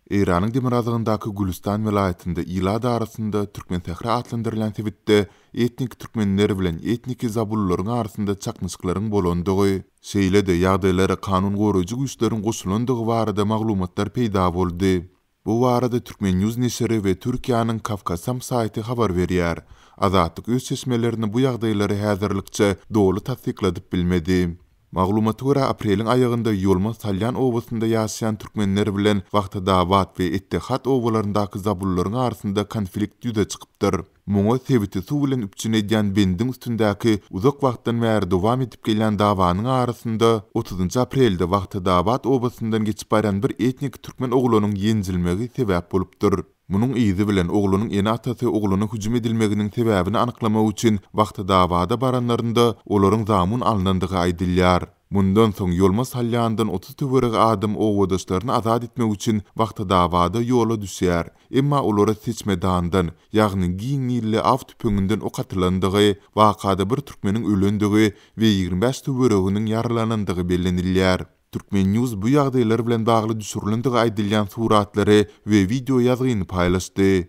Eýranyň demirgazygyndaky Gülüstan welaýatynda ilat arasynda Türkmensähra atlandyrylýan sebitde etnik türkmenler bilen etniki zabulylaryň arasynda çaknyşyklaryň bolandygy, şeýle-de ýagdaýlara kanun goraýjy güýçleriň goşulandygy barada maglumatlar peýda boldy. Bu barada Turkmen. News neşiri we Türkiýäniň Kafkasam saýty habar berýär. Azatlyk öz çeşmelerini bu ýagdaýlary häzirlikçe doly tassykladyp bilmedi. Maglumata görä, apreliň aýagynda Ýolma Salýan obasynda ýaşaýan türkmenler bilen Wagtadabat we Ettehat obalaryndaky zabullaryň arasynda konflikt ýüze çykypdyr. Muňa sebiti suw bilen üpjün edýän bendiň üstündäki uzak wagtdan bäri dowam edip gelýän dawanyň arasynda otuzynjy aprelde Wagtadabat obasyndan geçip barýan bir etnik türkmen oglanyň ýenjilmegi sebäp bolupdyr. Munuň yzy bilen oglanyň ene-atasy oglana hüjüm edilmeginiň sebäbini anyklamak üçin Wagtadabada baranlarynda olaryň zamun alnandygy aýdylýar. Mundan soň ýolma salýandan 30 töweregi adam obadaşlaryny azat etmek üçin Wagtadabada ýola düşýär. Emma olara seçmedandan, ýagny giň nilli aw tüpeňinden ok atylandygy, wakada bir türkmeniň ölendigi we 25 töwereginiň ýaralanandygy bellenilýär. Turkmen. News bu ýagdaýlar bilen bagly düşürilendigi aýdylýan suratlary we wideo ýazgyny paýlaşdy.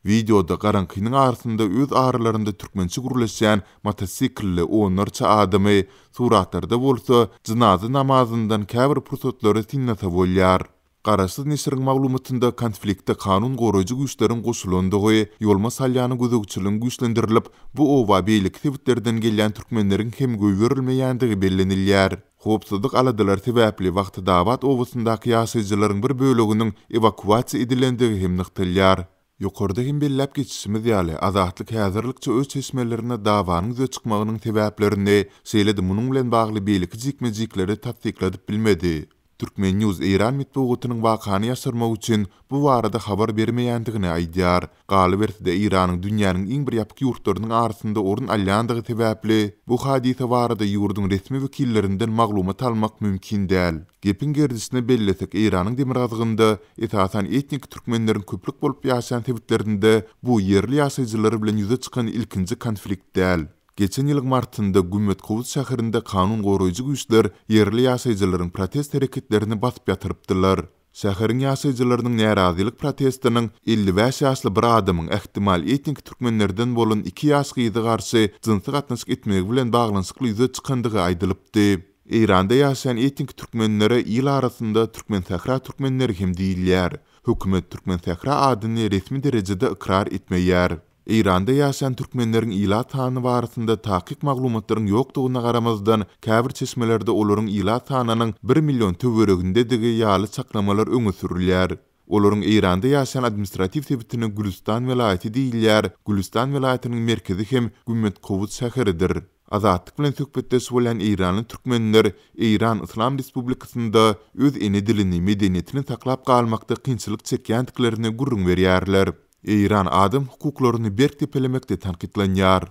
Wideoda garaňkynyň arasynda öz aralarynda türkmençe gürleşýän motosiklli onlarça adamy, suratlarda bolsa jynaza namazyndan käbir pursatlary synlasa bolýar. Garaşsyz neşiriň maglumatynda konflikte kanun goraýjy güýçleriň goşulandygy, ýolma salýana gözegçiligiň güýçlendirilip, bu oba beýleki sebitlerden gelýän türkmenleriň hem goýberilmeýändigi bellenilýär. Howpsuzlyk aladalary sebäpli Wagtydabat obasyndaky ýaşaýjylaryň bir böleginiň ewakuasiýa edilendigi hem nygtalýar. Ýokarda hem belläp geçişimiz ýaly, Azatlyk häzirlikçe öz çeşmelerinde dawanyň ýüze çykmagynyň sebäplerini, şeýle-de munuň bilen bagly beýleki jikme-jikleri tassykladyp bilmedi. Turkmen. News eýran metbugatynyň wakany ýaşyrmak üçin bu barada habar bermeýändigini aýdýar. Galyberse-de, Eýranyň dünýäniň iň bir ýapyk ýurtlarynyň arasynda orun alýandygy sebäpli, bu hadysa barada ýurduň resmi wekillerinden maglumat almak mümkin däl. Gepiň gerdişine bellesek, Eýranyň demirgazygynda, esasan etnik türkmenleriň köplük bolup ýaşaýan sebitlerinde bu ýerli ýaşaýjylar bilen ýüze çykan ilkinji konflikt däl. Geçen ýylyň martynda Gümmetkowus şäherinde kanun goraýjy güýçler ýerli ýaşaýjylaryň protest hereketlerini basyp ýatyrypdylar. Şäheriň ýaşaýjylarynyň närazylyk protestiniň 55 ýaşly bir adamyň ähtimal etnik türkmenlerden bolan iki ýaş gyza garşy jynsy gatnaşyk etmegi bilen baglanyşykly ýüze çykandygy aýdylypdy. Eýranda ýaşaýan etnik türkmenlere il arasynda Türkmensähra türkmenleri hem diýilýär. Hökümet Türkmensähra adyny resmi derejede ykrar etmeýär. Eýranda ýaşaýan türkmenleriň ilat sany barasynda takyk maglumatlaryň ýokdugyna garamazdan, käbir çeşmelerde olaryň ilat sanynyň bir million töweregindedigi ýaly çaklamalar öňe sürülýär. Olaryň Eýranda ýaşaýan administratiw sebitine Gülüstan welaýaty diýilýär, Gülüstan welaýatynyň merkezi hem Gümmetkowus şäheridir. Azatlyk bilen söhbetdeş bolýan eýranly türkmenler Eýran Yslam Respublikasynda öz ene dilini, medeniýetini saklap galmakda kynçylyk çekýändiklerini gürrüň berýärler. Eýran adam hukuklaryny berk depelemekde tankytlanýar.